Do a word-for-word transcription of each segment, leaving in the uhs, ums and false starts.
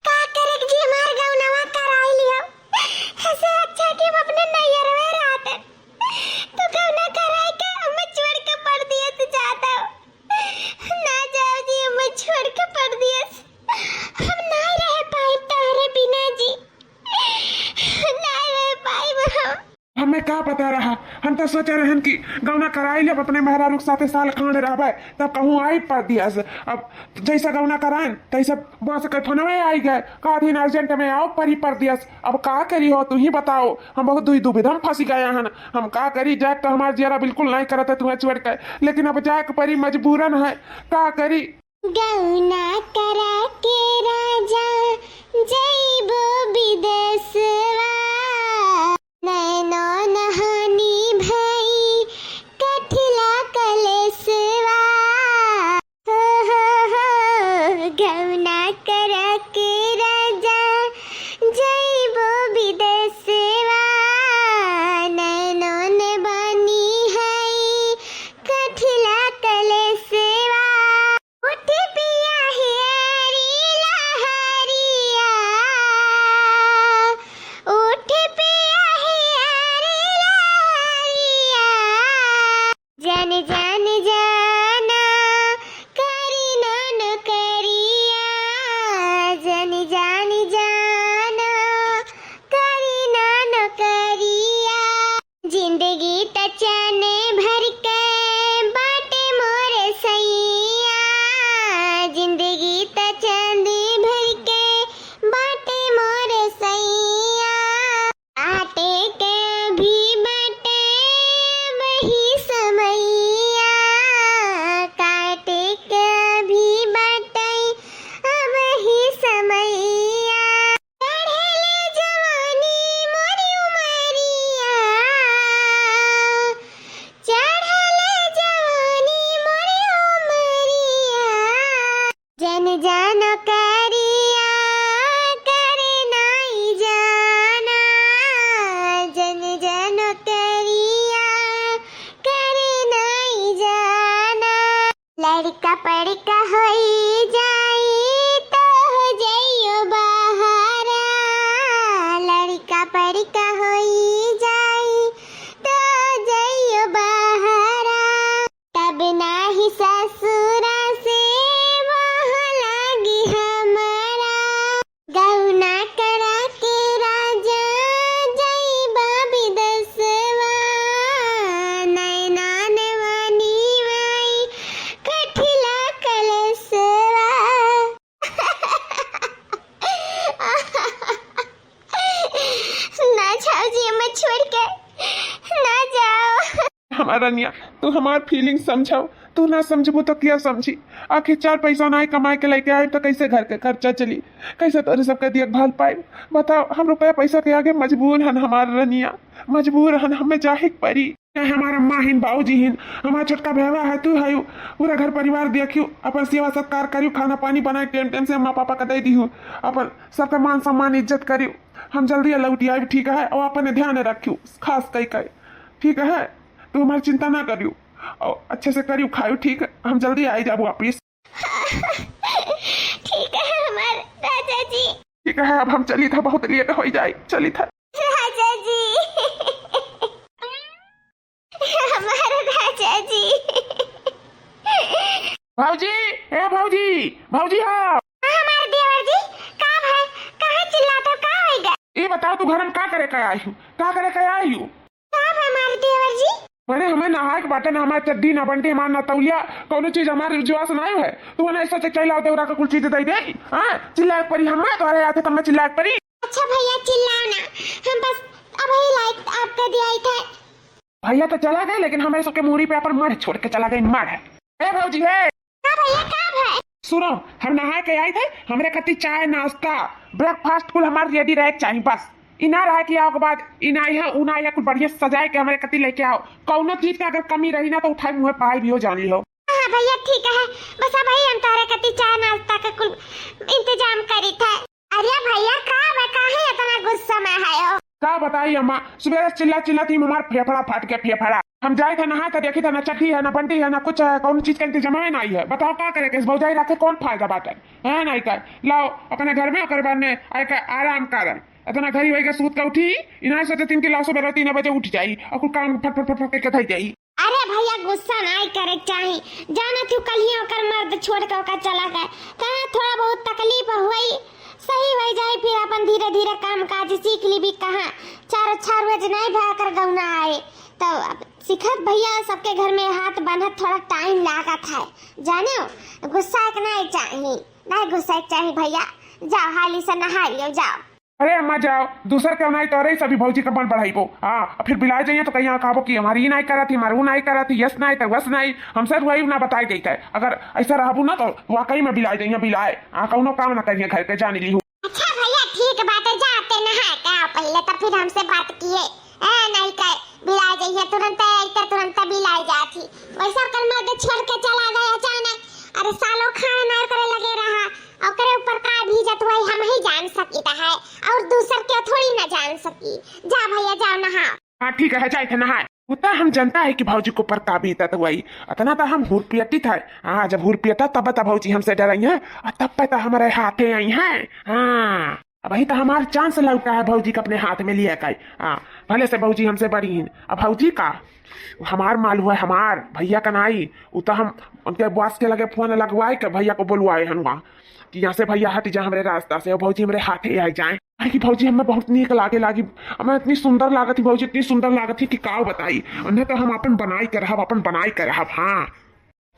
का करे के जी, हमार गौनवा कराई लियो। ऐसे अच्छा कि हम अपने नैहरवे रहते। तू गौना कराई के हमें छोड़ के परदेस जाता हो। ना जाओ जी, हमें छोड़ के परदेस। हम ना रह पाई तोहरे बिना जी। ना रह पाई हम। हमें का पता रहा, हम तो सोचे रहन कि गौना कराई लेब, अपने मेहरारू के साथे साल खांड रहबे, तब कहूँ आई परदेस। अब जैसे गौना कराएन, तैसे बस के फोनवे आई गए, कहा दिन अर्जेंट में आओ परी परदेस। अब का करी हो, तू ही बताओ, हम बहुत दुई दुविधा में फंसी गए हन। हम का करी, जाए तो हमार जियरा बिल्कुल नहीं करत है तुम्हें छोड़ के, लेकिन अब जाए के परी, मजबूरन है, का करी। गौना करा के राजा जइबो बिदेसवा, नैनो नहानी भई कठिला कलेसवा। हो, हो, हो, गौना करा के राजा जइबो बिदेसवा, नैनो नहानी हई कठिला कलेसवा। उठ पिया हेरी लहरिया, उठ पिया हेरी लहरिया। जन जन जाना करी नान करिया, जन जन जाना करी नान करिया। जिंदगी त चैन भर के बाटे मोर सैया, जिंदगी त चैन भर के बाटे मोर सैया। काटे के भी बाटे वही समैया, काटे के भी बाटे अब ही समैया। चढ़ले जवानी मोरी उमरिया, चढ़ले जवानी मोरी उमरिया। जन जानो करिया करे नाई जाना, जन जानो करिया करे नाई जाना। लड़का पड़का होई जाई तो हो जाइयो बहारा, लड़का पड़का होई जाई तो हो जाइयो बहारा। तब नाही ससुरा से वहाँ लागी हमारा। गौना करा के राजा जइबा बिदेसवा, नैना नवानी वाई कठिला कलेसवा। ना जाओ जी, हमें छोड़ के ना जाओ। हमार रनिया, तू हमार feeling समझाओ, तू ना समझबू तो क्या समझी? आखिर चार पैसा ना कमाए के लेके आए तो कैसे घर के खर्चा चली, कैसे तोरे सबके देखभाल पाए? बताओ, हम रुपया पैसा के आगे मजबूर हन हमार रनिया, मजबूर हन, हमें जाहे के परी। चाहे हमार अम्मा हिन, बाबूजी हिन, हमार छोटका भैया है, तू है, पूरा घर परिवार देखियो, अपन सेवा सत्कार करियो, खाना पानी बनाए टाइम टाइम से अम्मा पापा का दे दियो, अपन सबका मान सम्मान इज्जत करियो। हम जल्दी लौट आइब, ठीक है? और अपन ध्यान रखियो खास कई कई, ठीक है? तू हमारी चिंता ना करियो और अच्छे से करियो, खाइयो, ठीक है? हम जल्दी आई जाबो वापिस। ठीक है हमार राजा जी। ठीक है, अब हम चली था, बहुत लेट हो जाए, चली था। राजा जी। हमार राजा जी। भौजी, ए भौजी, भौजी हो। हाँ, हमार देवर जी, का भाई, कहाँ चिल्लात हो, का होइगा? ई बताओ, तू घर में का करे के आई हो? का करे के आई हो? का भाई हमार देवर जी? अरे, हमें नहाए के बाटे ना, हमार चड्डी ना बंडी, हमार ना तौलिया, कौनो चीज हमार विश्वास ना है। तू ना ऐसा चल आओ, देवरा का कुल चीज दे दे। हाँ, चिल्लाए के परी, हमें तोहरे आते तब मैं चिल्लाए के परी। अच्छा भैया, चिल्लाओ ना, हम बस अबही लाइट आपका दिया था। भैया तो चला गए, लेकिन हमरे सबके मूड़ी पे अपन मढ़ छोड़ के चला गए, मढ़। ए भौजी, हे। का भैया, का भाई? सुनो, हम नहाए के आई थे, हमरे खातिर चाय, नाश्ता, breakfast कुल हमार ready रहे के चाही बस। ई ना रहे कि आओ के बाद ई ना आई है, ऊ ना आई है, कुल बढ़िया सजाए के हमरे खातिर लेके आओ। कौनो चीज का अगर कमी रही ना तो उठाई मुँहे पाई भी हो, जान लियो। हाँ भैया, ठीक है, बस अबही हम तोहरे खातिर चाय, नाश्ता का कुल इंतजाम करी थे। अरे भइया, का बा, काहे इतना गुस्सा में हयो? का बताई अम्मा, सुबेरे से चिल्ला चिल्ला थी हमार फेफड़ा फाट के फेफड़ा। हम जाइत है नहाए तो देखित है ना चड्डी है, ना बंडी है, ना कुछ है, कौनो चीज का इंतजाम है नाहीं है। बताओ का करे के, इस भौजाई रखे कौन फायदा बाटे? है नाहीं का? लाओ अपने घर में, ओकर बाद में आए के आराम करन। इतना घरी वही के सूत के उठी, इन्हें सोचे तीन के लाओ सुबेरे तीन बजे उठ जाई और कुल काम फट फट फट फट करके धई जाई। अरे भइया, गुस्सा नाहीं करे के चाही। जानत हूँ, कल ही ओकर मर्द छोड़ के ओकर चला गए, तो थोड़ा बहुत तकलीफ हुई। सही हो जाए, फिर अपन धीरे धीरे काम काज सीख ली भी। कहाँ चार छह रोज नाहीं भा कर गौना आए, तो अब सिखत भइया सबके घर में हाथ बंधत थोड़ा टाइम लागत है। जाने हो, गुस्सा के नाहीं चाही, नाहीं गुस्सा के चाही भइया। जाओ हाली से नहा लियो, जाओ। अरे अम्मा जाओ, दूसर के नाई तोरे सभी भौजी का मन बढ़ाइबो। हाँ, अब फिर बिलाए जाइए तो कहीं कहबो कि हमारी ई नाई करत ही, हमार ऊ नाई करत ही, यस नाई तो वस नाई, हमसे रुआई ना बताई देता है। अगर ऐसा रहबू ना तो वाकई में बिलाए जाइए, बिलाए। हाँ, कौनो काम ना करिए घर के, जान ली हूँ। अच्छा भइया, ठीक बात है, जाते नहा के आओ पहले, तब फिर हमसे बात किए। ए, नाहीं कहे, बिलाए जाइए तुरंत, इतर तुरंत बिलाए जात ही। वैसा ओकर मर्द छोड़ के चला गया अचानक। अरे सालों खाना नाहीं करे लगे रहा, ओकरे ऊपर का बीतत हुई हम ही जान सकीत है, और दूसर के थोड़ी ना जान सकी। जा भइया, जाओ नहा। हाँ ठीक है, जाइत है नहाए। उतना हम जनता है कि भौजी के ऊपर का बीतत हुई, इतना तो हम हुरपियटित है। हाँ, जब हुरपियटा तब तो भौजी हमसे डरइहैं, और तब पे तो हमारे हाथे अइहैं। हाँ, अबहीं तो हमार चांस लौटा है भौजी के अपने हाथ में लिया का। हाँ, भले से भौजी हमसे बड़ी हैं, अब भौजी का, हमार माल हुआ है, हमार भइया का नाई, उ तो हम उनके बॉस के लगे फोन लगवाए के भइया को बोलवाए हन वहाँ कि यहाँ से भइया हट जा हमरे रास्ता से, और भौजी हमरे हाथे आ जाए। अरे कि भौजी हमें बहुत नीक लागे लागी, हमें इतनी सुंदर लागत ही भौजी, इतनी सुंदर लागत ही कि का बताई। उन्हें तो हम अपन बनाई के रहब, अपन बनाई के रहब। हाँ,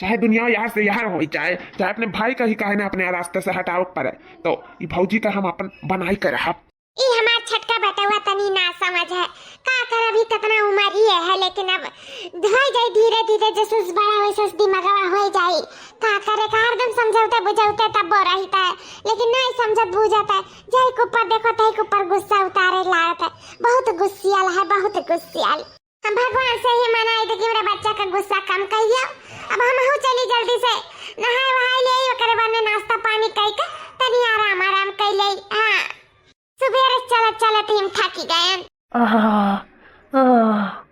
चाहे दुनिया यार से यार हो जाए, चाहे अपने भाई का ही काहे ना अपने रास्ते से हटावे के पड़े, तो ई भौजी का हम अपन बनाई के रहब। ई हमार छोटका बेटवा तनी ना समझ है, का कर, अभी कितना उम्र ही है, लेकिन अब धोई जाई धीरे धीरे, जैसे बड़ा वैसे दिमागवा हो जाई। का करे का, हरदम समझौते बुझौते तब वो रहता है, लेकिन नहीं समझत बुझत है। जाई के ऊपर देखो, तही के ऊपर गुस्सा उतारे लागत है। बहुत गुस्सियल है, बहुत गुस्सियल। हम भगवान से ही मनाई दे कि मेरे बच्चा का गुस्सा कम करियो। अब हम हूँ चली जल्दी से नहाए वहाए ले आई, ओकरे बाद में नाश्ता पानी कई के तनी आराम आराम कई ले। हाँ, सुबेरे चलत चलत ही हम थकी गए। आह, आह।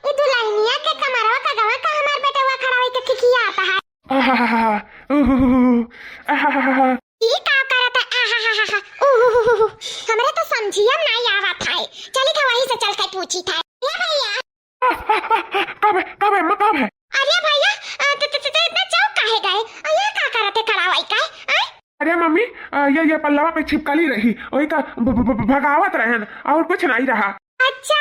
ई दुल्हनिया के कमरवा का गवा का हमार बेटवा खड़ा होई के खिखियात है। आहा, उहुहुहु, आहा। ई का करत है? आहा, हा, हा, हा, उहुहुहु। हमरे तो समझिया नहीं आवत है। चली था वहीं से चल के पूछी था। ए भइया। कब है, कब है, अम्मा, कब है? अरे भइया, अ, त, त, त, त इतना चौंक काहे गए? अ, यहाँ का करत है खड़ा होई का? आय? अरे मम्मी, अ, ये, ये पल्लवा पे छिपकली रही, वही का भ-, भ-, भ-, भगावत रहन, और कुछ नहीं रहा। अच्छा,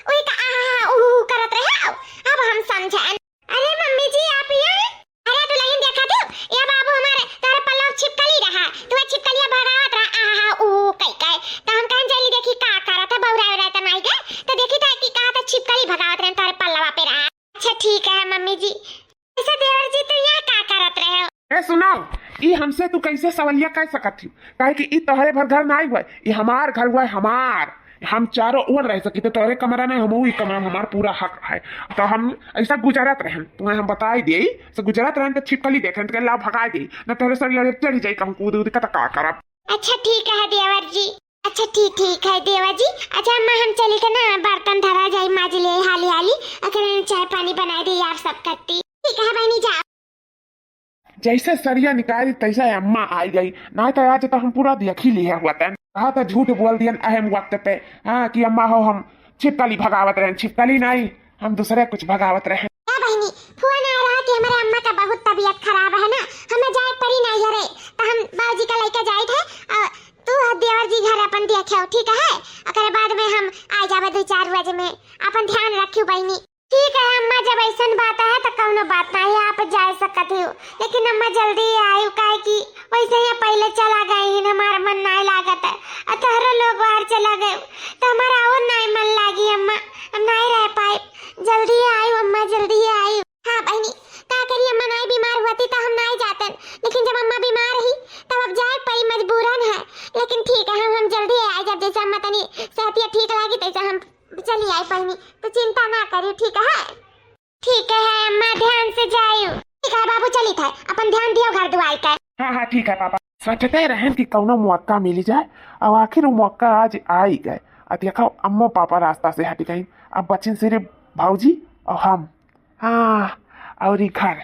वही का आहा, उहु, उहु करत रहे। अब हम समझन। अरे मम्मी जी, आप यहाँ? अरे दुल्हन देखा तू, ये बाबू हमारे तारे पल्लव छिपकली रहा, तू छिपकलिया भगावत रहा, आहा, उहु, कई, कई। तो हम कहन चली देखी का करत है, बौरा, बौरा तो नहीं गए, तो देखी था कि कहा था छिपकली भगावत रहे, तारे पल्लवा पे रहा। अच्छा ठीक है मम्मी जी। अच्छा देवर जी, तू यहाँ का करत रहे हो? ए सुनो, ई हमसे तू कैसे सवलिया कर सकत ही? काहे कि ई तोहरे भर घर नाई हुआ, ई हमार घर हुआ, हमार। हम चारों ओर रह सकी, तो तोहरे कमरा नहीं, हम ई कमरा में, हमार पूरा हक है। तो हम ऐसा गुजरत रहन, तुम्हें हम बताई दे, से गुजरत रहन तो छिपकली देखन तो ला भगाई दे, न तोहरे सर लड़े चढ़ जाई, कहूँ कूद उद का तो का करब। अच्छा ठीक है देवर जी। अच्छा ठीक, ठीक है देवर जी। अच्छा अम्मा, हम चली के ना बर्तन धरा जाई, माज ले हाली हाली, अगर चाय पानी बनाई दे यार सब कत्ती। ठीक है बहनी, जा। जैसे सरिया निकाली तैसे अम्मा आई गई, ना तो आज तो हम पूरा देख ही लिया हुआ तन। कहा था झूठ बोल दियन अहम वक्त पे, हाँ, कि अम्मा हो हम छिपकली भगावत रहन, छिपकली नहीं, हम दूसरे कुछ भगावत रहन। ए बहनी, फोन आए रहा कि हमारे अम्मा का बहुत तबीयत खराब है ना, हमें जाए पड़ी नहीं है रे, तो हम बाबूजी का लेके जाए थे, और तू देवर जी घर अपन देखे हो, ठीक है? ओकरे बाद में हम आ जाबे दो चार बजे में, अपन ध्यान रखियो बहनी। ठीक है अम्मा, जब ऐसन बात है तो कौनो बात नहीं, आप जा सकत हो, लेकिन अम्मा जल्दी आयु, काहे कि वैसे ही पहले चला गई हन, हमारा मन नहीं लागत है, और तोहरो लोग बाहर चला गए तो हमारा और नहीं मन लागी अम्मा, हम नहीं रह पाए, जल्दी आयु अम्मा, जल्दी आयु। हाँ बहनी, का करी अम्मा, नहीं बीमार हुआ थी तो हम नहीं जातन, लेकिन जब अम्मा बीमार रही तब अब जाए पड़ी, मजबूरन है, लेकिन ठीक है हम, हम जल्दी आ जाब, जैसे अम्मा तनी सेहतिया ठीक लागी तैसे हम चली आई बहनी, तो चिंता ना करी, ठीक है? ठीक है अम्मा, ध्यान से जायु। का बाबू चलित है, अपन ध्यान दियो घर दुआर के। हाँ, हाँ, ठीक है पापा। सोचते रहन कि कौनो मौका मिल जाए, और आखिर वो मौका आज आ ही गए। और देखो, अम्मो पापा रास्ता से हट गई, अब बचिन सिर्फ भौजी और हम। हाँ, और ई घर।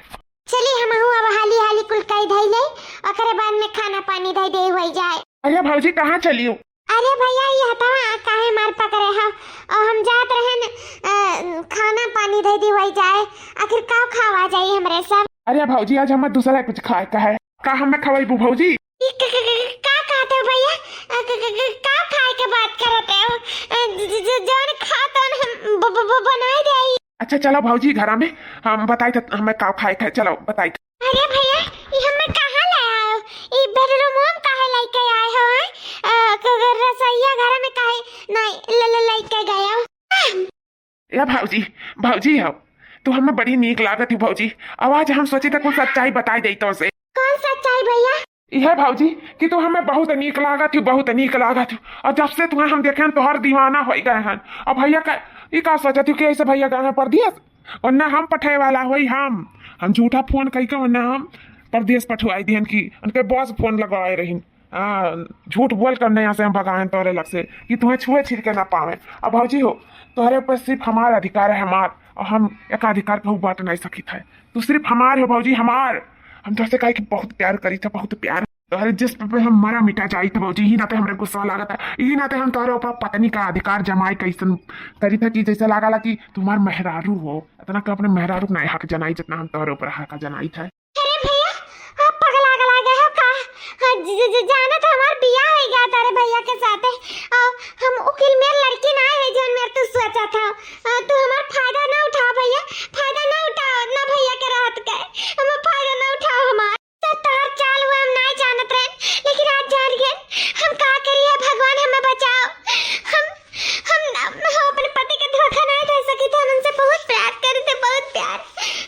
चली, हमहू अब हाली हाली कुल कई धई ले, ओकरे बाद में खाना पानी धई दे होई जाए। अरे भौजी, कहाँ चलियो? अरे भैया, ई हथवा काहे मार पकड़े हो? और हम जात रहन, अ, खाना पानी धई दी होई जाए, आखिर का खावा जाई हमरे सब। अरे भौजी, आज हमें दूसरा कुछ खाए का है, का हमें खवाइबू भौजी? ई क-, क-, क-, का कहते हो भैया? अ, क-, क-, क-, का खाए के बात करते हो? अ, ज-, ज-, ज-, जौन खा तौन हम ब-, ब-, ब-, बनाई दे। अच्छा चलो भौजी, घरा में हम बताई थे हमें का खाए के है, चलो बताई। अरे भैया, ई हमें कहाँ ले आयो? ई बेडरूम में काहे लेके आए हो, हैं? अ, क-, क-, रसोईया घर में काहे नहीं ल-, ल-, लेके गए हो? ए भौजी, भौजी हो, तू हमें बड़ी नीक लागत ही भौजी। अब आज हम सोची त कुछ सच्चाई बताई दे तो से। कौन सच्चाई भैया? यह भौजी कि तू हमें बहुत नीक लागत ही, बहुत नीक लागत ही। और जब से तुम्हें हम देखे हैं, तोहर दीवाना हो गए हैं। और भैया का, ई का सोचत ही कि ऐसे भैया गए हैं परदेस, ओन्ने हम पठे वाला होई हम। हम झूठा फोन कई के ओन्ने हम परदेस पठवाई दिहन कि उनके बॉस फोन लगवाए रहिन। आ, झूठ बोल कर नया से हम भगाएं तोरे लग से कि तुम्हें छुए छिर के ना पावे। अब भौजी हो, तोहरे पर सिर्फ हमार अधिकार है, हमार, और हम एक अधिकार कहूँ बांट नहीं सकित है। तू सिर्फ हमार हो भौजी, हमार। हम तोहसे काहे कि बहुत प्यार करी थे, बहुत प्यार। तोहरे जिस्म पे हम मरा मिटा जाई थे भौजी, यही नाते हमरे गुस्सा लागत है, यही नाते हम तोहरे ऊपर पत्नी का अधिकार जमाए कैसन करी थे कि जैसे लागला कि तुम्हार मेहरारू हो, इतना का अपने मेहरारू का नहीं हक जनाई जितना हम तोहरे ऊपर हक जनाई थे। अरे भैया, आप पगला गला गए हो का? हाँ, ज-, ज-, ज-, जाना तो हमार बियाह हो गया तारे भैया के साथे। आ, हम उकिल मेर लड़की ना है जौन मेर तू सोचा था। आ, तू हमार फायदा ना उठाओ भैया, फायदा ना उठाओ ना भैया के रात के, हमार फायदा ना उठाओ हमार। तो तोहर चाल हुआ हम ना जानत रहे, लेकिन आज जान गए। हम का करी है भगवान, हमें बचाओ। हम हम, हम अपने पति के धोखा नहीं दे सकी थे, हम उनसे बहुत प्यार करे थे, बहुत प्यार।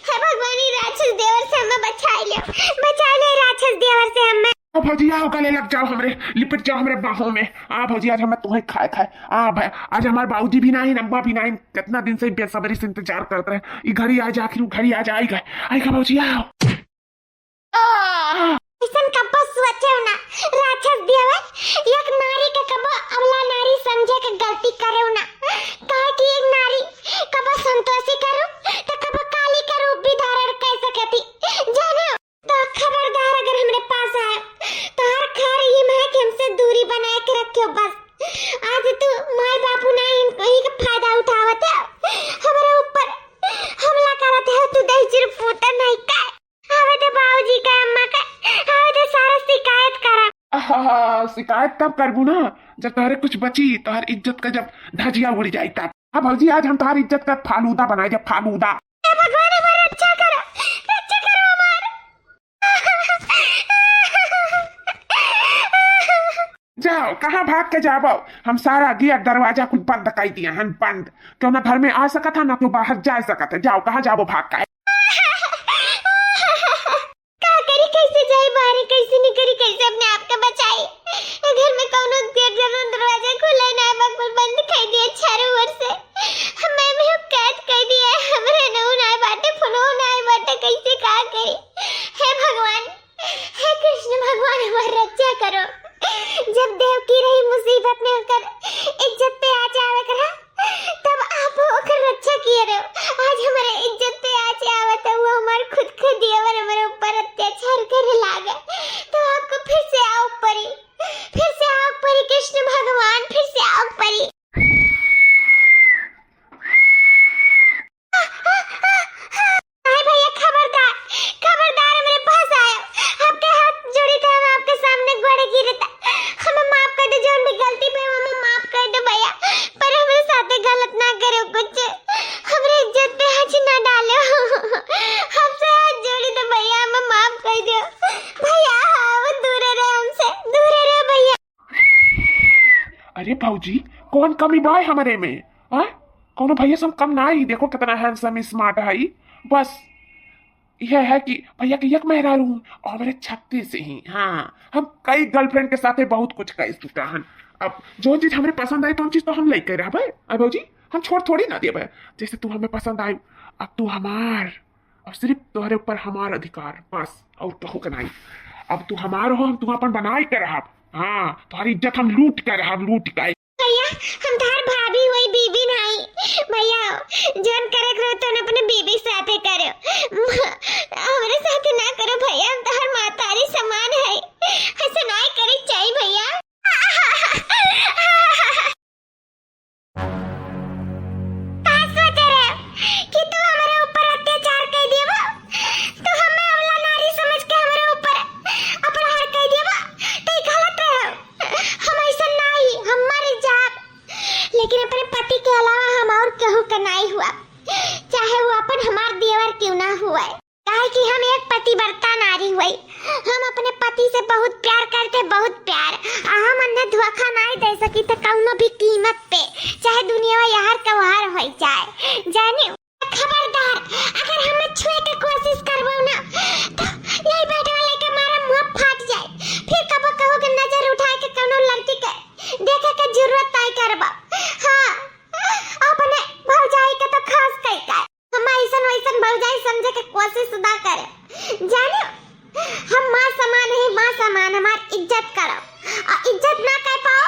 हे भगवान, ये राक्षस देवर से हमें बचाई ले, बचाई ले राक्षस देवर से हमें। अब भौजी आओ, गले लग जाओ हमरे, लिपट जाओ हमरे बाहों में। आ भौजी, आज हमें तुम्हें खाए खाए। आ भाई, आज हमारे बाबूजी भी नहीं, अम्मा भी नहीं, कितना दिन से बेसब्री से इंतजार करते रहे। ई घड़ी आ जा, आखिर वो घड़ी आ जा, आई गए, आई गए भौजी, आओ। अइसन कब्बो सोचेउ ना, राक्षस देवर, एक नारी के कब्बो अबला नारी समझे के गलती करेउ ना। काहे कि एक नारी कब्बो संतोषी के रूप, त कब्बो काली के रूप भी धारण कर सकती। जाने, तो खबरदार अगर हमरे पास आए, तो हर खैर ये है कि हमसे दूरी बनाए के रखियो बस। आज तू माई बापू ना इनको ही के फायदा उठावत है, हमरे ऊपर हमला करत है, तू दहिजर पूत नहीं का। आवे दे बाबूजी का, अम्मा का, आवे दे, सारा शिकायत करा। आहा, शिकायत तब करबू ना, जब तोहरे कुछ बची, तोहर इज्जत का जब धजिया उड़ जाई तब। हाँ भौजी, आज हम तोहर इज्जत का फालूदा बनाए, जब फालूदा। हे भगवान, हमार रक्षा करो, रक्षा करो हमार। जाओ, कहाँ भाग के जाबो? हम सारा गेट दरवाजा कुल बंद कर दिया हन, बंद। क्यों ना घर में आ सकत है, ना क्यों बाहर जा सकत है। जाओ, कहाँ जाबो भाग के? का करी, कैसे जाई बाहरे, कैसे निकली, कैसे अपने आप का बचाई? ए घर में कौनो गेट, कौनो दरवाजा खुले ना, बकुल बंद खाई दिया चारों ओर से। हमें भी कैद कर दिया, हमरे नऊ ना बाटे, फोनो ना बाटे, कैसे का करी? हे भगवान, हे कृष्ण भगवान, हमार रक्षा करो। जब देवकी रही मुसीबत में, ओकर इज्जत पे आँच आवे के रहा, तब आप ओकर रक्षा किए रहो। आज हमारे इज्जत पे आँच आवत है, वो हमार खुद के देवर हमारे ऊपर अत्याचार करे लागे, तो आपको फिर से आओ परी, फिर से आओ परी कृष्ण भगवान, फिर से आओ परी। अरे भैया, खबरदार, खबरदार, हमरे पास आयो। आपके हाथ जोड़ी थे, हम आपके सामने गोड़े गिरे थे। हमें माफ कर दे, जौन भी गलती पे हमें माफ कर दे भैया, पर हमरे साथे गलत ना करो कुछ, हमरे इज्जत पे आँच ना डालो। हमसे हाथ जोड़ी थे भैया, हमें माफ कर दो भैया। हाँ, वो दूरे रहे हमसे, दूरे रहे भैया। अरे भौजी, कौन कमी बा हमरे में? हाँ? कौनो भैया से हम कम ना ही। देखो कितना handsome, smart है। बस यह है कि भैया के एक मेहरारू हूँ और मेरे छत्तीस ही। हाँ, हम कई girlfriend के साथ बहुत कुछ कर चुका हन। अब जो चीज हमरे पसंद आई, तो चीज तो हम लेके रहबे। अब भौजी, हम छोड़ थोड़ी ना देबे। जैसे तू हमें पसंद आई, अब तू हमार अब सिर्फ तोहरे ऊपर हमार अधिकार, बस, और कहू के नाई। अब तू हमार हो, हम तू अपन बनाए के रहब। हाँ, तोहरी इज्जत हम लूट के रहब, लूट के। भैया, हम तोहार भाभी होई, बीबी नाई। भैया, जौन करे के रहे तौन अपने बीबी साथे करो, हमरे साथे ना करो भैया, हम तोहार मातारी समान है, ऐसे नाई करे के चाही भैया। का सोचे रहे कि तू हमरे ऊपर अत्याचार कर देबो, तू हमें अबला नारी समझ के हमरे ऊपर अपराध कर देबो, तो ई गलत रहे। हम ऐसा नाई, हम मर जाब, लेकिन अपने पति के अलावा हम और केहू के नाई हुआ, चाहे वो अपन हमार देवर क्यों ना हुआ। काहे कि हम एक पतिव्रता नारी हुई, हम अपने पति से बहुत प्यार करते, बहुत प्यार। आ हम अन्य धोखा नाई दे सकी तो कौनो भी कीमत पे, चाहे दुनिया में यार का वार हो जाए। जानी, खबरदार, अगर हमें छुए के कोशिश करबो ना, तो यही बेड वाले के मारा मुंह फाट जाए। फिर कबो कहू के नजर उठाए के कौनो लड़की के देखे के जरूरत नाई करबो। हाँ, अपने भौजाई के तो खास कई का। हम ऐसन वैसन भौजाई समझे के कोशिश ना करे। जाने, हम माँ समान है, माँ समान, हमार इज्जत करो। और इज्जत ना कर पाओ,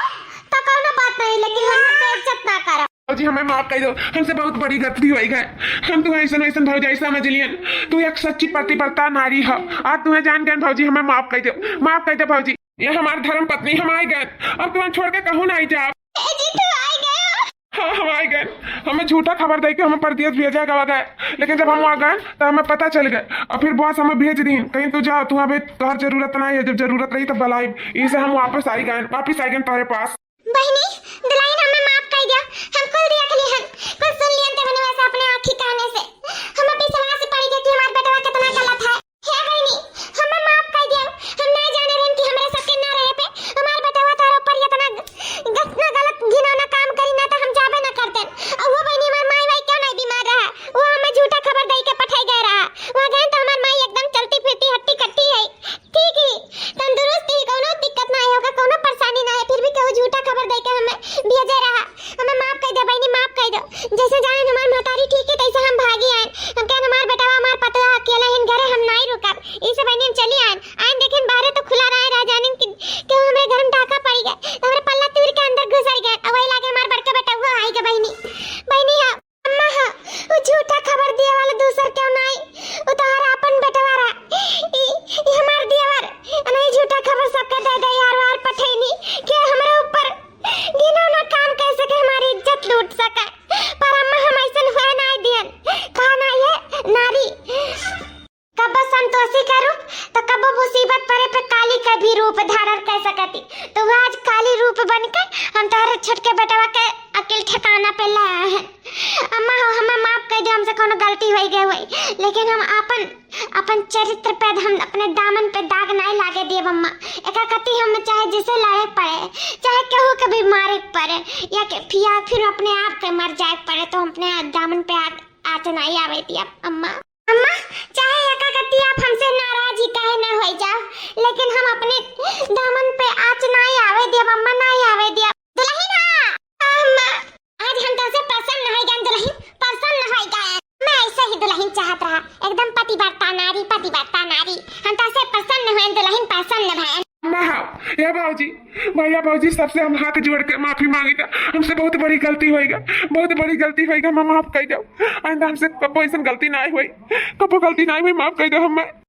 तो कौनो बात नहीं, लेकिन हम पे इज्जत ना करो। भौजी, हमें माफ कर दो, हमसे बहुत बड़ी गलती हो गई। हम तुम्हें ऐसन वैसन भौजाई समझ लियन, तू एक सच्ची पतिव्रता नारी हो। आज तुम्हें जान गए भौजी, हमें माफ कर दो, माफ कर दो भौजी। ये हमार धर्म पत्नी, हम आए गए, अब तुम्हें छोड़ के कहूँ नहीं जाब। ए जी, तू आए गए हो? हाँ, हम आए गए। हमें झूठा खबर दे के हमें परदेस भेजा गवा गए, लेकिन जब हम वहाँ गए तो हमें पता चल गए, और फिर बॉस हमें भेज दीन, कहीं तू जा, तू अबे तोहर जरूरत नहीं है, जब जरूरत रही तब बुलाइब। इसे हम वापस आई गए, वापस आई गए तोहरे पास। बहिनी, दुल्हन हमें माफ कर दिया, हम कुल देख लिहन, कुल सुन लिहन ते मने वैसे अपने आँखी काने से। हमें विश्वास पड़ गया कि हमार बेटवा कितना गलत है। हे बहिनी, हमें माफ कर दिया, हम ना जाने रहन कि हमरा सबके ना रहे पे हमार बेटवा तोहरे ऊपर इतना ग-, इतना गलत घिनौना काम करी, ना तो हम जाबे ना करते। और वो बहिनी हमार माई वाई क्यों नहीं बीमार रहा, वो हमें झूठा खबर दे के पठाई गए रहा। वहाँ गए तो हमार माई एकदम चलती फिरती हट्टी कट्टी है, ठीक ही, तंदुरुस्त ही, कौनो दिक्कत ना है, ओका कौनो परेशानी ना है, फिर भी केहू झूठा खबर दे के हमें भेजे रहा। हमें माफ कर दे बहिनी, माफ कर दो। जैसे जाने हमार महतारी ठीक है, तैसे हम भागी आए। हम कहन हमार बेटवा, हमार पतोह अकेला है घरे, हम नाई रुकब। इसे बहिनी हम चली आए। आए देखेन बाहरे तो खुला रहा है, रह जानिन कि केहू हमरे घर में डाका पड़ी गए, तो हमरे पल्ला तूर के अंदर घुसर गए। अब वही लागे हमार बड़का बेटा वो आई गए बहिनी। बहिनी हाँ। अम्मा, हाँ, उ झूठा खबर दिए वाला दूसर केहू नाई, उ तोहरा अपन बेटवा रहा। ई, ई हमार देवर, अनही झूठा खबर सबके दे दे यार, वार पठैनी के हमरे ऊपर घिनौना काम कर सके, हमारी इज्जत लूट सके। पर अम्मा, हम ऐसन हुए नाई दियन। कहा ना ये नारी कब्बो संतोषी का रूप, तो कब्बो मुसीबत पड़े पे काली का भी रूप धारण कर सकती। तो वो आज काली रूप बन के हम तोहरे छोटके बेटवा के अकिल ठिकाना पे लाए हैं। अम्मा हो, हमें माफ कर दो, हमसे कोनो गलती हो गई हुई, लेकिन हम अपन, अपन चरित्र पे, हम अपने दामन पे दाग नहीं लागे देब अम्मा। एका कती हम चाहे जिसे लड़े पड़े, चाहे केहू के भी मारे पड़े, या के, या फिर अपने आप के मर जाए पड़े, तो हम अपने दामन पे आग, आँच नहीं आवे दिया अम्मा। अम्मा, चाहे एका कती आप हमसे नाराज ही काहे ना होई जाओ, लेकिन हम अपने दामन पे आँच नाई आवे दियब अम्मा, नाई आवे दियब। दुल्हन, हाँ। अम्मा, आज हम तोसे प्रसन्न होई गए दुल्हन, प्रसन्न होई गए। मैं ऐसे ही दुल्हन चाहत रहा, एकदम पतिव्रता नारी, पतिव्रता नारी। हम तोसे प्रसन्न हुए दुल्हन, प्रसन्न भए। अम्मा, हाँ, या भौजी, भैया भौजी, सबसे हम हाथ जोड़ के माफी मांगी था। हमसे बहुत बड़ी गलती होइगा, बहुत बड़ी गलती होइगा, हम माफ कर दो। आइंदा हमसे कबो ऐसन गलती ना होई, कबो गलती ना होई, माफ कर दो हमें।